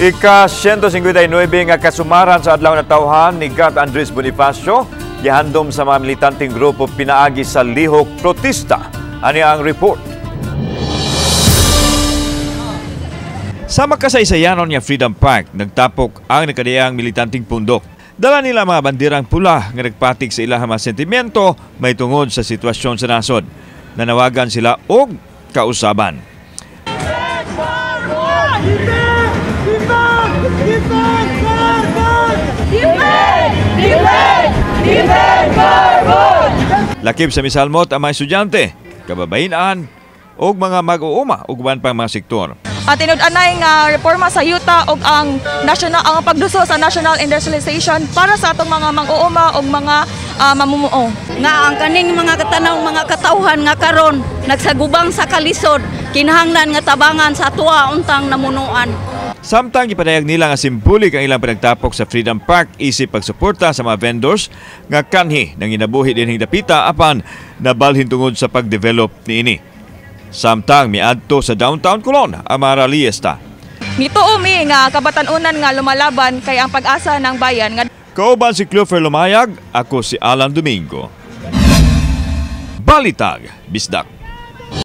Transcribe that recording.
Ika-159 nga kasumaran sa Adlaw Natawhan ni Gat Andres Bonifacio gihandom sa mga militanteng grupo pinaagi sa lihok protesta. Ani ang report. Sa makasaysayanon nga Freedom Park, nagtapok ang nakadiyang militanteng pundok. Dala nila mga banderang pula nga nagpatik sa ilahang mga sentimiento may tungod sa sitwasyon sa nasod. Nanawagan sila og kausaban. Lakip sa misalmot ang mga estudyante, kababain-an, ug mga mag-uuma ug uban pang mga sektor. Tinud-anay nga reforma sa yuta ug ang national ang pagduso sa national industrialization para sa atong mga mang-uuma ug mga mamumuo. Nga ang kaning mga katanaw, mga katawhan nga karon nagsagubang sa kalisod, kinahanglan nga tabangan sa atoa untang namunuan. Samtang gipadayag nila nga simbolik ang ilang panagtapok sa Freedom Park isip pagsuporta sa mga vendors nga kanhi nang inabuhi dinhing dapita apan nabalhin tungod sa pagdevelop niini. Samtang miadto sa downtown Colon ang mga rallyista. Nituo mi nga kabatan-unan nga lumalaban kay ang pag-asa ng bayan nga Kauban si Clover Lumayag, ako si Alan Domingo. Balitag, Bisdak.